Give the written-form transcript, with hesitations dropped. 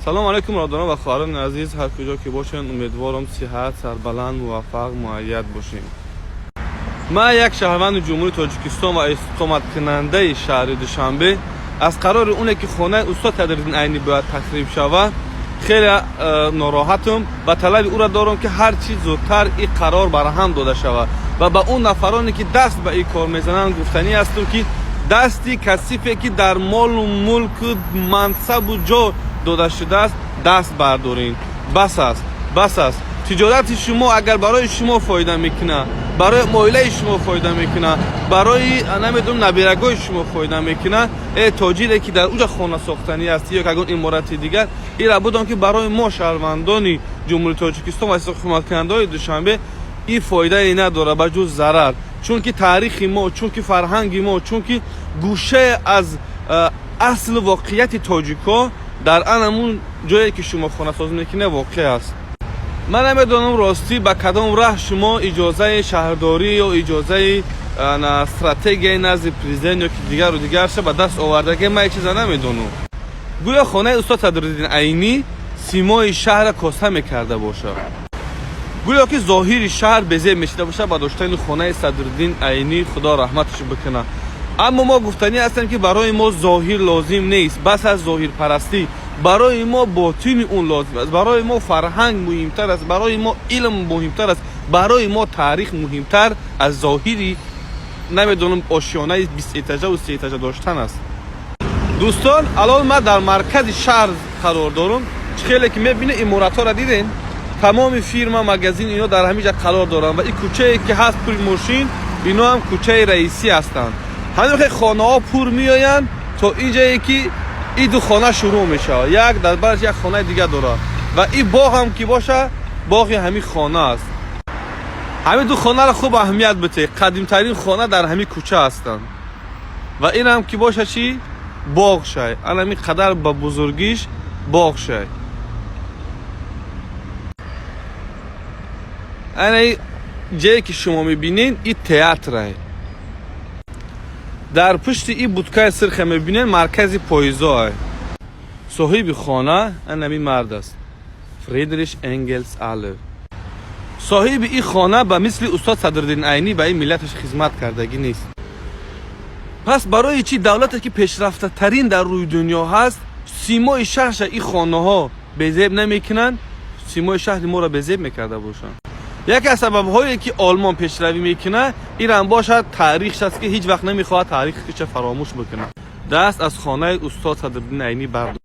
Салом алейкум, бародарон ва хоҳарони азиз, ҳар куҷо ки бошанд, умедворам, сиҳат, сарбаланд, муваффақ, муайяд бошем. Ман як шаҳрванди Ҷумҳурии Тоҷикистон ва истиқоматкунандаи шаҳри Душанбе аз қарори оне, ки хонаи устод Садриддин Айнӣ бояд тахриб шавад, хеле нороҳатам ва талаби ӯро дорам, ки ҳар чӣ зудтар ин қарор барҳам дода шавад. Ва ба он нафароне, ки даст ба ин кор мезананд, гуфтанӣ ҳастам, ки дасти касифе, ки дар молу мулку мансабу ҷо дода шудааст, даст бардоред. Бас аст, бас аст. Тиҷорати шумо агар барои шумо фоида мекунад, барои оилаи шумо фоида мекунад, барои, намедонам, набирагои шумо фоида мекунад, тоҷире, ки дар уҷа хона сохтанӣ аст ё ягон иморати дигар, ира будам, ки барои мо, шаҳрвандони Ҷумҳурии Тоҷикистон ва истиқоматкунандаҳои Душанбе, ин фоидае надорад, ба ҷуз зарар. Чунки таърихи мо, чунки фарҳанги мо, чунки гӯшае аз аслу воқеияти тоҷикҳо дар анамун ҷое, ки шумо хонасозӣ мекунед, воқеъ аст. Ман намедонам, ростӣ, ба кадом раҳ шумо иҷозаи шаҳрдорӣ ё иҷозаи стратегияи назди президент ё ки дигару дигарша ба даст овардаге, ман чиза намедонам. Гӯё хонаи устод Садриддин Айнӣ симои шаҳрра коста мекарда бошад, гӯё ки зоҳири шаҳр безеб мешида бошад ба доштани хонаи Садриддин Айнӣ, Худо раҳматаш бикунад. Аммо мо гуфтанӣ ҳастем, ки барои мо зоҳир лозим нест, бас аз зоҳирпарастӣ. Барои мо ботини он лозим аст, барои мо фарҳанг муҳимтар аст, барои мо илм муҳимтар аст, барои мо таърих муҳимтар аз зоҳири, намедонам, ошёнаи бистэтажаву сеэтажа доштан аст. Дӯстон, алон ман дар маркази шаҳр қарор дорам. Чӣ хеле ки мебинед, иморатҳоро дидем, тамоми фирма, магазин, ино дар ҳамин ҷа қарор доранд. Ва ин кӯчае, ки ҳаст, пури мошин, ино ҳам кӯчаи раисӣ ҳастанд. Ҳамин хел хонаҳо пур меоянд то ин ҷае, ки ин ду хона шурӯъ мешавад, як дар бараш як хонаи дигар дорад. Ва ин боғ ҳам ки боша, боғи ҳамин хона аст. Ҳамин ду хонаро хуб аҳамият битед, қадимтарин хона дар ҳамин кӯча ҳастанд. Ва ин ҳам ки боша, чӣ боғ шай, анами қадар ба бузургиш боғ шай. Ана ҷае, ки шумо мебинед, и театрай. Дар пушти и будкаи сирхе мебинед, маркази поизоай. Соҳиби хона анами мард аст, Фридриш Энгелс Алев. Соҳиби ин хона ба мисли устод Садриддин Айнӣ ба ин миллаташ хизмат кардагӣ нест. Пас барои чӣ давлате, ки пешрафтатарин дар рӯи дунё ҳаст, симои шаҳрша ин хонаҳо безеб намекунанд, симои шаҳри моро безеб мекарда бошанд? Яке аз сабабҳое, ки Олмон пешравӣ мекунад, инам бошад таърихш аст, ки ҳеҷ вақт намехоҳад таърихиша фаромӯш бикунад. Даст аз хонаи устод Садриддин Айнӣ бардор.